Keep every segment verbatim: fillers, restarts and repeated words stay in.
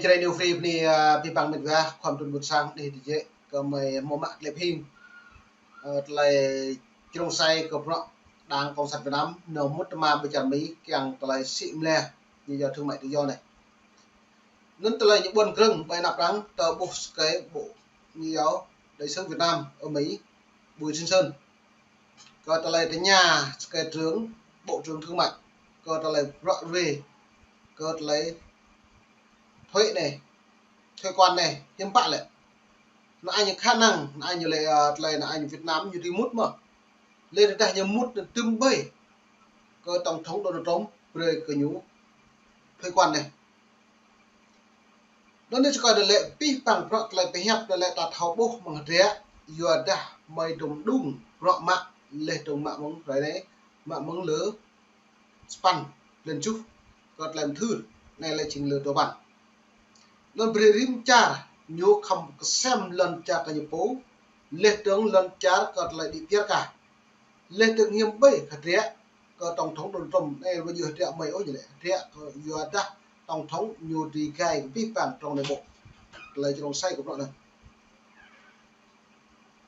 Jrai New Free bơni, ơ, abih bang mĕt wa, khua mơtrun ƀuôn sang, đih tơjĕ kơ mơi hmâo mă tơlơi pơhing, ơ, tơlơi črông sai kơ bruă Đảng Cộng sản Việt Nam, nao mŭt tơma ƀơi čar Mi, kiăng tơlơi sĭ mơlia, ñu yua thương mại tự do anai. Anŭn tơlơi ñu ƀuăn krơ̆ng ƀơi anăp arăng, tơl ƀuh sơkơi bộ ngoại giao đại sứ Việt Nam ở Mỹ, Bùi Thanh Sơn. Kơ tơlơi tơña sơkơi trưởng, bộ trưởng thương mại, kơ tơlơi ră ruê, kơ tơlơi thuế anai, thuế quan anai, hiư̆m pă lĕ. Anŭn ñu khả năng, anŭn ñu lĕ, ơ, tơlơi anŭn Việt Nam ñu dưi mŭt mơ̆. Lĕ tơdah ñu mŭt anŭn tơm ƀơi kơ Tổng thống Donald Trump brơi kơ ñu thuế quan anai. Anŭn anai sơkơi anŭn lĕ abih bang bruă tơlơi pơhiăp anŭn lĕ ta thâo ƀuh mơ̆ng hơdră, yua dah mơi dŏm đŭng bruă mă, leh dŏng mă mơ̆ng hrơi anai, mă mơ̆ng lơ sapăn, blan tơjuh, kơ tơlơi mơthưr, anai lĕ jing lơ duapăn. Anŭn brơi rĭm čar, ñu khŏm kơsem lŏn čar kơ ñu pô, leh dŏng lŏn čar kơ tơlơi đĭ piar kah. Leh dŏng hiư̆m ƀơi hơdră, kơ Tổng thống Donald Trump, anai ƀu djơ̆ hơdră mơi ôh ñu lĕ, hơdră kơ yua dah Tổng thống ñu dưi gai kơ abih bang trong nội bộ. Tơlơi črông sai kơ bruă anŭn.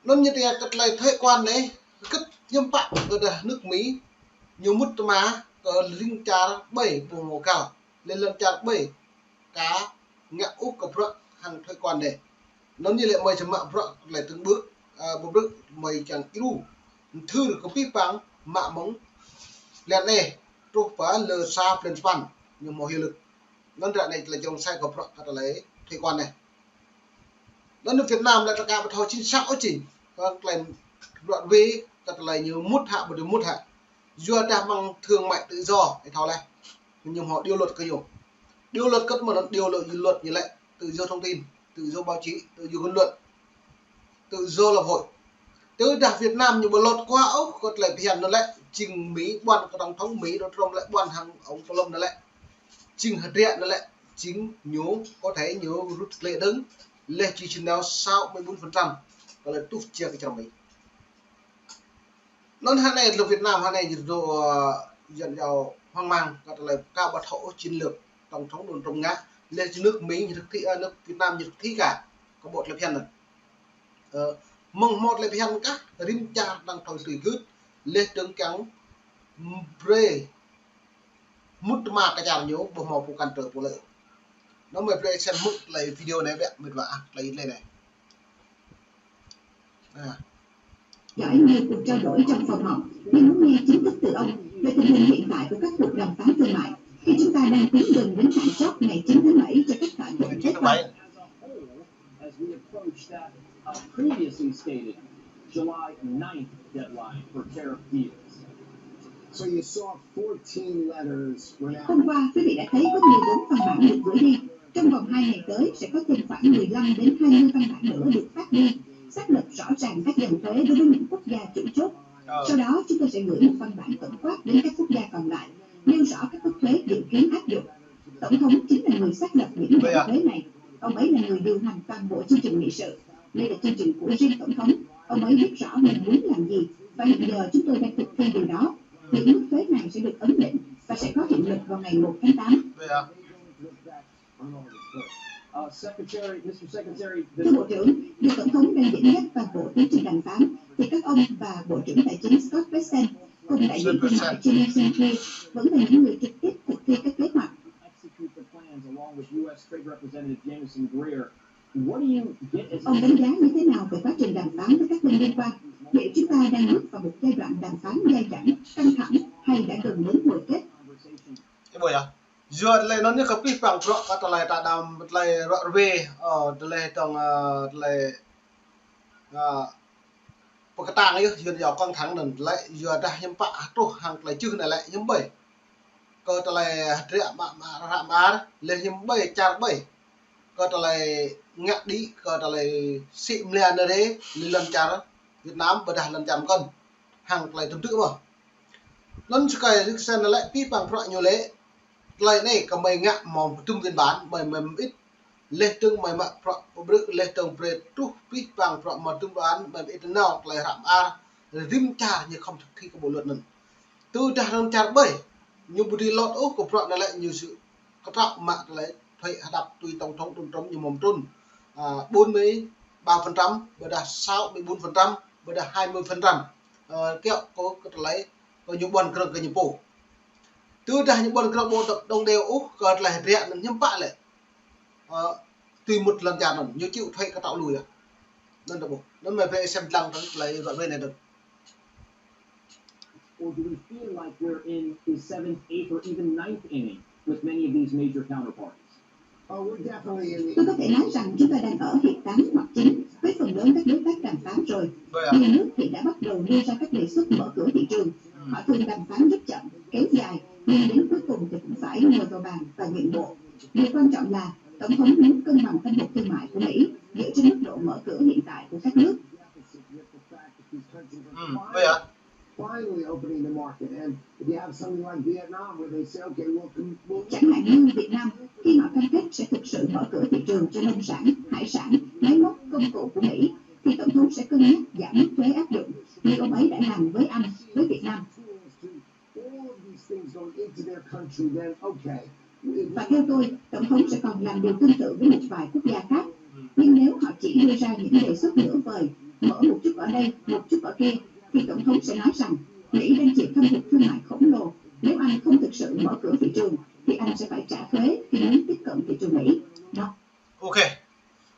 Anŭn ñu tơña kơ tơlơi thuế quan anai, hơget hiư̆m pă kơ dah nước Mỹ, ñu mŭt tơma kơ rĭm čar ƀơi ƀu hmâo găl, leh lŏn čar ƀơi ka ngă ôh kơ bruă hăng thuế quan anai. Anŭn ñu lĕ mơi či mă bruă tơlơi tơ̆ng ƀơ̆k, ơ, ƀơ̆k mơi čang djru. Mơthưr kơ abih bang mă mơ̆ng blan anai, truh pơ lơ sa blan sapăn, ñu hmâo hiệu lực. Anŭn ră anai tơlơi črông sai kơ bruă kơ tơlơi thuế quan anai. Anŭn Việt Nam lĕ ta ka ƀu thâo chính xác ôh jing. Kơ tơlơi ră ruê, kơ tơlơi ñu mŭt hă, ƀu dưi mŭt hă. Yua dah mơ̆ng thương mại tự do, ih thâo leh. Ñu hmâo điều luật kơ ñu. Điều luật kơ mơ̆n, điều luật, luật ñu lĕ tự do thông tin, tự do báo chí, tự do ngôn luận, tự do lập hội. Tơdah Việt Nam ñu ƀu lŏt kơ ôh kơ tơlơi phiăn anŭn lĕ, jing Mỹ ƀuăn kơ Tổng thống Mỹ Donald Trump lĕ ƀuăn hăng ông Trump anŭn lĕ. Jing hơdră anŭn lĕ, jing ñu có thể ñu rút lĕ dơ̆ng, leh jing čin nao sáu mươi bốn phần trăm, kơ lĕ tuh čiăng kơ čar Mỹ. Anŭn hă anai tơlơi Việt Nam hă anai ñu dŏ, ơ, dân giàu hoang mang, kơ tơlơi ka ƀu thâo ôh chiến lược Tổng thống Donald Trump ngă, leh jing nước Mỹ ñu thực thi, ơ, nước Việt Nam ñu thực thi kah, kơ ƀu tơlơi phiăn anŭn. Ơ, mơ̆ng hmâo tơlơi phiăn kah, rĭm čar đang thâo tui gưt, leh dŏng kiăng brơi mŭt tơma kơ čar ñu, ƀu hmâo pơkŏn tơ pô lĕ. Anŭn mơi brơi xem mŭt tơlơi video anai ƀiă, mĕt wa ah, tơlơi anai. À. Dõi nhiều cuộc trao đổi trong phòng họp, nhưng muốn nghe chính thức từ ông về tình hình hiện tại của các cuộc đàm phán thương mại khi chúng ta đang tiến gần đến hạn chót ngày chín tháng bảy cho các thỏa thuận thuế quan. As we approach that, uh, previously stated July ninth deadline for tariff deals. So you saw fourteen letters went out. Hôm qua, quý vị đã thấy có mười bốn văn bản được gửi đi. Trong vòng hai ngày tới, sẽ có thêm khoảng mười lăm đến hai mươi văn bản nữa được phát đi, xác lập rõ ràng các dòng thuế đối với những quốc gia chủ chốt. Ờ. Sau đó, chúng tôi sẽ gửi một văn bản tổng quát đến các quốc gia còn lại, nêu rõ các mức thuế dự kiến áp dụng. Tổng thống chính là người xác lập những dòng thuế này. Ông ấy là người điều hành toàn bộ chương trình nghị sự. Đây là chương trình của riêng Tổng thống. Ông ấy biết rõ mình muốn làm gì, và hiện giờ chúng tôi đang thực thi điều đó. Những mức thuế này sẽ được ấn định và sẽ có hiệu lực vào ngày một tháng tám. Thưa Bộ trưởng, việc Tổng thống đang dẫn dắt toàn bộ tiến trình đàm phán, thì các ông và Bộ trưởng Tài chính Scott Bessent cùng đại diện thương mại Jameson Clear vẫn là những người trực tiếp thực thi các kế hoạch. Execute the plans along with U S Trade Representative Jameson Greer. What do you get as a Ông đánh giá như thế nào về quá trình đàm phán với các bên liên quan? Liệu chúng ta đang bước vào một giai đoạn đàm phán dai dẳng, căng thẳng hay đã gần đến hồi kết? Ih ƀuh yơh. Yua tơlơi anŭn ñu kơ abih bang bruă kơ tơlơi ta đam tơlơi ră ruê, ơ, tơlơi tŏng, ơ, tơlơi, ơ, pơkơtang yơh, yua dah căng thẳng anŭn lĕ, yua dah hiư̆m pă truh hăng tơlơi čưh anai lĕ hiư̆m ƀơi. Kơ tơlơi hơdră mă, mă, ră mơar, leh hiư̆m ƀơi, čar ƀơi. Kơ tơlơi ngă đĭ, kơ tơlơi sĭ mơlia anai rê, leh lŏn čar Việt Nam, ƀôdah lŏn čar mơkŏn. Hăng tơlơi tơm tư̆ mơ̆. Anŭn sơkơi rĭk sen lĕ abih bang bruă ñu lĕ, tơlơi anai kơ mơi ngă hmâo pơdŭm biên bản, mơi, mơi mơit, leh dơ̆ng mơi mă bruă pơbrư̆, leh dơ̆ng brơi truh abih bang bruă mơdŭm biên bản, mơi mơit nao tơlơi ră mơar, rĭm čar ñu khŏm thực thi kơ bộ luật anŭn. Tơdah lŏn čar ƀơi, ñu ƀu dưi lŏt ôh kơ bruă anŭn lĕ ñu sĭ kơtrâo mă tơlơi Hơi hơdăp tui tổng thống Donald Trump ñu mơ̆ trŭn, à, bốn mươi ba phần trăm, ƀôdah sáu mươi bốn phần trăm, ƀôdah hai mươi phần trăm. Ơ, kiăo kơ, kơ tơlơi, kơ ñu ƀuăn krơ̆ng kơ ñu pô. Tơdah ñu ƀuăn krơ̆ng ƀu tơ̆p đồng đều ôh, kơ tơlơi hơdră anŭn hiư̆m pă lĕ. Ơ, tui mŭt lŏn čar anŭn, ñu chịu thuế kơ tŏ lui yơh. Anŭn tơƀuh. Anŭn mơi brơi sem lăng tơlơi ră ruai anai dơ̆ng. Or do we feel like we're in the seventh, eighth, or even ninth inning with many of these major counterparties? Oh, we're definitely in the Tôi có thể nói rằng chúng ta đang ở hiệp tám hoặc chín với phần lớn các đối tác đàm phán rồi. Nhà nước hiện đã bắt đầu đưa ra các đề xuất mở cửa thị trường. Họ thường đàm phán rất chậm, kéo dài, nhưng đến cuối cùng thì cũng phải ngồi vào bàn và nhượng bộ. Điều quan trọng là Tổng thống muốn cân bằng thâm hụt thương mại của Mỹ dựa trên mức độ mở cửa hiện tại của các nước. Ơ, ƀuh yơh. Finally opening the market. And if you have something like Vietnam where they say, "Okay, we'll, we'll" Chẳng hạn như Việt Nam, khi họ cam kết sẽ thực sự mở cửa thị trường cho nông sản, hải sản, máy móc, công cụ của Mỹ, thì Tổng thống sẽ cân nhắc giảm mức thuế áp dụng, như ông ấy đã làm với Anh, với Việt Nam. All of these things going into their country, then okay. Và theo tôi, Tổng thống sẽ còn làm điều tương tự với một vài quốc gia khác. Nhưng nếu họ chỉ đưa ra những đề xuất nửa vời, mở một chút ở đây, một chút ở kia, thì Tổng thống sẽ nói rằng Mỹ đang chịu thâm hụt thương mại khổng lồ. Nếu Anh không thực sự mở cửa thị trường, thì Anh sẽ phải trả thuế khi muốn tiếp cận thị trường Mỹ. Đó. Ok.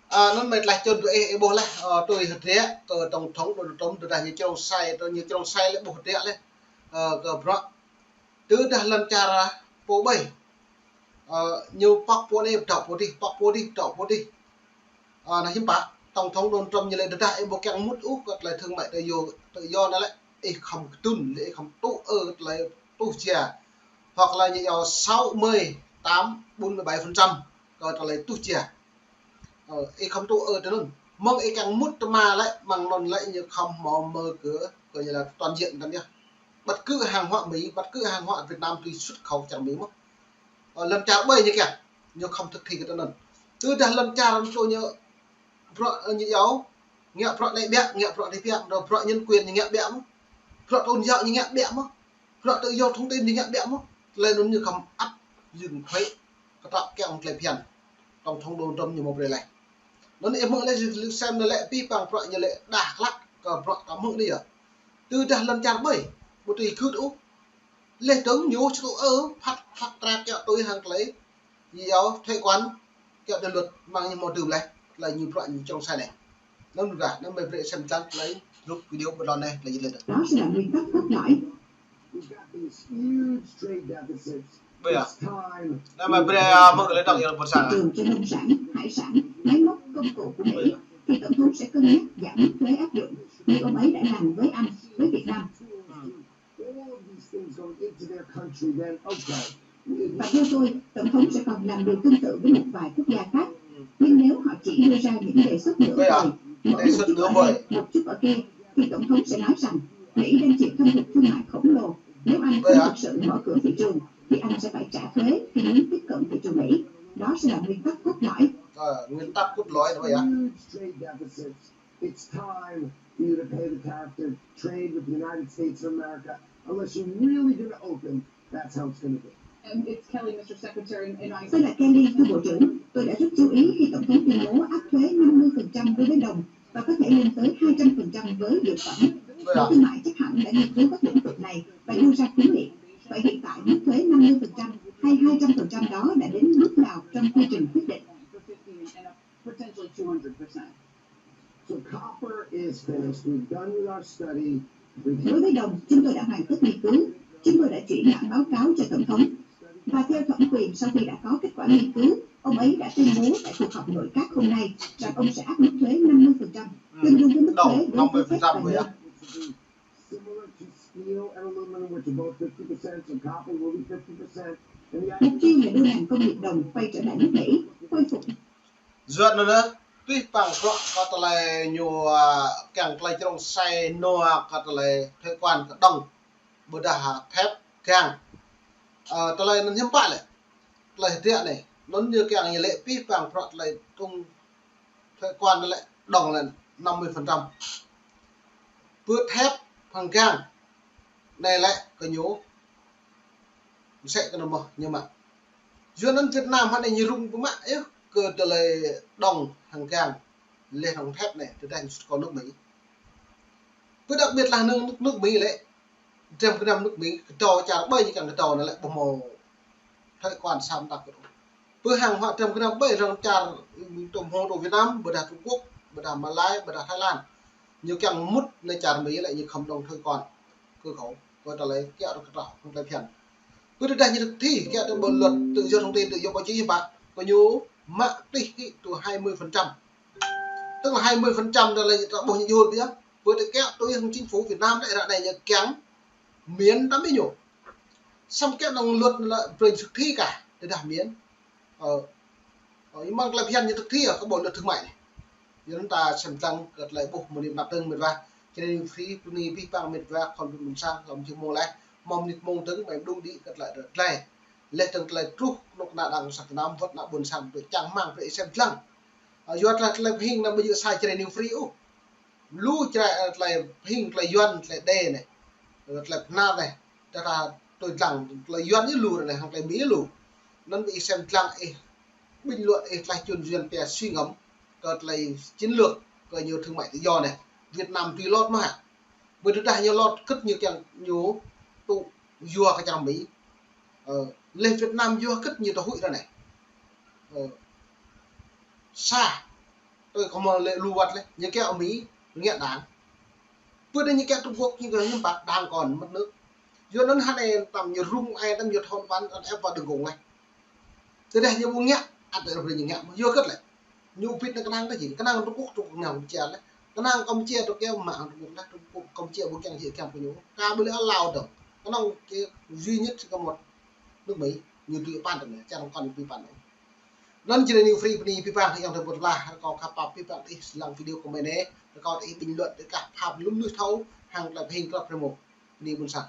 Ơ, anŭn mơi tơlơi čun tui ih, ih ƀuh laih, ơ, tui hơdră kơ tổng thống Donald Trump tơdah ñu črông sai, tơdah ñu črông sai lĕ ƀuh hơdră laih. Ơ, kơ bruă. Tơdah lŏn čar pô ƀơi. Ơ, ñu pŏk pô anai, pơtŏ pô adih, pŏk pô adih, pơtŏ pô adih. Ơ, anŭn hiư̆m pă, tổng thống Donald Trump ñu laĭ tơdah ih ƀu kiăng mŭt ôh kơ tơlơi thương mại tự do, tự do anŭn lĕ, ih khŏm kơtưn, lĕ ih khŏm tŭ ư tơlơi tuh jia. Hoặc là ñu iâu sáu mươi tám, bốn mươi bảy phần trăm kơ tơlơi tuh jia. Ơ, ih khŏm tŭ ư tui anŭn. Mơ̆ng ih kiăng mŭt tơma lĕ, mơ̆ng anŭn lĕ ñu khŏm hmâo mở cửa, kơ ñu là toàn diện tăn yơh. Bất cứ hàng hóa Mỹ, bất cứ hàng hóa Việt Nam tui xuất khẩu čar Mỹ mơ̆n. Ơ, lŏn čar ƀơi ñu kiăng, ñu khŏm thực thi kơ tui anŭn. Tơdah lŏn čar anŭn ñu bruă, ơ, ñu iâu, ngă bruă anai ƀiă, ngă bruă adih ƀiă, dŏ bruă nhân quyền ñu ngă ƀiă mơ̆n. Bruă tôn giáo ñu ngă ƀiă mơ̆n. Bruă tự do thông tin ñu ngă ƀiă mơ̆n. Tơlơi anŭn ñu khŏm ăt djơ̆ng thuế. Kơtŏk kiăng tơlơi phiăn. Tổng thống Donald Trump ñu mơ̆ brơi laih. Anŭn ih hmư̆ laih, lĕ sem anŭn lĕ pĭ păng bruă ñu lĕ đah klă kơ bruă ta hmư̆ anai yơh. Tơdah lŏn čar ƀơi, ƀu tui gưt ôh. Laih dơ̆ng ñu čơtŭ ơ, phat, phat tra kiăo tui hăng tơlơi. Ñu iâu thuế quan, kiăo tơlơi luật, mơ̆ng ñu hmâo dưm laih, tơlơi ñu bruă ñu črông sai laih. Anŭn ƀuh, anŭn mơi brơi sem lăng tơlơi, rup video ƀơi lŏn anai, tơlơi ñu laĭ. Đó sẽ là nguyên tắc cốt lõi. We've got these huge trade deficits. Ƀuh yơh. It's time. Anŭn mơi brơi, ơ, hmư̆ tơlơi đŏk ñu ƀuh sang. Thị trường cho nông sản, hải sản, máy móc, công cụ của Mỹ, thì Tổng thống sẽ cân nhắc giảm mức thuế áp dụng, như ông ấy đã làm với Anh, với Việt Nam. All of these things going into their country, then okay. Và theo tôi, Tổng thống sẽ còn làm điều tương tự với một vài quốc gia khác. Nhưng nếu họ chỉ đưa ra những đề xuất nửa vời, mở một chút ở đây, một chút ở kia, thì Tổng thống sẽ nói rằng Mỹ đang chịu thâm hụt thương mại khổng lồ. Nếu Anh không thực sự mở cửa thị trường, thì Anh sẽ phải trả thuế khi muốn tiếp cận thị trường Mỹ. Đó sẽ là nguyên tắc cốt lõi. Ơ, nguyên tắc cốt lõi đó vậy. Huge trade deficits. It's time for you to pay the tariff to trade with the United States of America, unless you're really gonna open. That's how it's gonna be. And it's Kelly, Mister Secretary, and I Tôi là Kelly, thưa Bộ trưởng. Tôi đã rất chú ý khi Tổng thống tuyên bố áp thuế năm mươi phần trăm đối với đồng và có thể lên tới hai trăm phần trăm với dược phẩm. Bộ Thương mại chắc hẳn đã nghiên cứu các lĩnh vực này và đưa ra khuyến nghị. Vậy hiện tại mức thuế năm mươi phần trăm hay hai trăm phần trăm đó đã đến mức nào trong quy trình quyết định? Potentially two hundred percent. So copper is finished. We've done with our study. We've Đối với đồng, chúng tôi đã hoàn tất nghiên cứu, chúng tôi đã chuyển bản báo cáo cho Tổng thống. Và theo thẩm quyền, sau khi đã có kết quả nghiên cứu, ông ấy đã tuyên bố tại cuộc họp nội các hôm nay rằng ông sẽ áp mức thuế năm mươi phần trăm, tương đương với mức thuế đối với thép và nhôm. Similar to steel and aluminum, which are both fifty percent, so copper will be fifty percent. And the Mục tiêu là đưa ngành công nghiệp đồng quay trở lại nước Mỹ, khôi phục. Yua anŭn, tui păng bruă kơ tơlơi ñu, ơ, kiăng tơlơi črông sai nua kơ tơlơi thuế quan kơ đồng, ƀôdah thép, gang. Ơ, tơlơi anŭn hiư̆m pă lĕ. Tơlơi hơdră anai, anŭn ñu kiăng ñu lĕ pĭ păng bruă tơlơi tung thuế quan lĕ đồng lĕ năm mươi phần trăm. Pơ thép hăng gang anai lĕ kơ ñu mơsĕ kơ anŭn mơ̆n ñu mă. Yua anŭn Việt Nam hă anai ñu rŭng pơmă yơh kơ tơlơi đŏng hăng gang, laih đŏng thép anai, tơdah ñu sut kơ nước Mỹ. Pơ đặc biệt là nước, nước, nước Mỹ lĕ, trăm kơ năm nước Mỹ, kơdâo čar ƀơi ñu kiăng kơdâo anai lĕ ƀu hmâo thuế quan sa mơta kơ. Pơ hàng hóa trăm kơ năm ƀơi rŏng čar, tôm hông tơ Việt Nam, ƀôdah Trung Quốc, ƀôdah Malai, ƀôdah Thái Lan. Ñu kiăng mŭt nao čar Mỹ lĕ ñu khŏm đŏng thuế quan. Kơ kâo, kơ tơlơi kiăng rơkơtah, hăng tơlơi phiăn. Pơ tơdah ñu thực thi, kiăng tơ bộ luật tự do thông tin, tự do báo chí hiệp hội, kơ ñu mă tih hĭ tui hai mươi phần trăm. Tức là hai mươi phần trăm đó là ta ƀuh ñu yua biă. Pơ tơ kiăng tui hăng chính phủ Việt Nam lĕ ră anai ñu kiăng miễn tăm ih ñu. Samơ̆ kiăng đŏng luật lĕ brơi thực thi kah, tơdah miễn. Ơ, ơ, ih mơ̆ng tơlơi phiăn ñu thực thi, ơ, kơ bộ luật thương mại anai. Yua anŭn ta sem lăng kơ tơlơi ƀuh mơ̆ng anai mơ̆ng tơ̆ng mĕt wa. Čơnai New Free, bơni abih bang mĕt wa, khŏm đŭn ƀôn sang, lŏm jing mông laih. Mơ̆ng anai mơ̆ng tơ̆ng, mơi đŭn đĭ kơ tơlơi rơtlai. Laih dơ̆ng tơlơi truh, kơnuk kơna đang sat nam, wơ̆t ană ƀôn sang, brơi čang rơmang, brơi sem lăng. Ơ, yua tơlơi, tơlơi pơhing anăm ƀu djơ̆ sa Čơnai New Free ôh. Lu čơnai, ơ, tơlơi pơhing, tơlơi Yuan, tơlơi đe anai. Ơ, tơlơi pơnar anai. Tơdah tui lăng, tơlơi Yuan ih lu anai, hăng tơlơi Mỹ ih lu. Anŭn ih sem lăng ih bình luận ih tơlơi čun Yuan pia suy ngẫm kơ tơlơi chiến lược kơ ñu thương mại tự do anai. Việt Nam tui lŏt mơ̆ hă. Ƀơi tơdah ñu lŏt kơ̆t ñu kiăng ñu tŭ yua kơ čar Mỹ. Ơ, laih Việt Nam yua kơ̆t ñu tơ huĭ ră anai. Ơ, sa, tui kơ mơ̆ lĕ lu wơ̆t lĕ, ñu kiăng Mỹ ngă đảng. Pơ anai ñu kiăng Trung Quốc ñu kiăng hiến pháp đảng còn mất nước. Yua anŭn hă anai tăm ñu rŭng ai tăm ñu thôn văn ăn ép vào đường cùng anai. Tơdah ñu ƀu ngă, ăt tơdah ñu ngă, yua kơ̆t lĕ. Ñu bit nao kơnang tơ jing, kơnang Trung Quốc, Trung Quốc ngă ƀu čia lĕ. Kơnang Campuchia tơ kiăng mă Trung Quốc lĕ, Trung Quốc, Campuchia ƀu kiăng jĕ kiăng kơ ñu. Ka ƀu lĕ allow dơ̆ng. Kơnang chỉ duy nhất chỉ có một nước Mỹ, ñu tui păn tơm anai, čang kơ ñu tui păn anai. Anŭn Čơnai New Free bơni abih bang, yang tơpŭt lah, rơkâo khăp pap abih bang ih lăng video comment anai, rơkâo ih bình luận, ih kah pap lŭm lui thâo, hăng tơlơi pơhing krăp rơmô. Bơni ƀôn sang.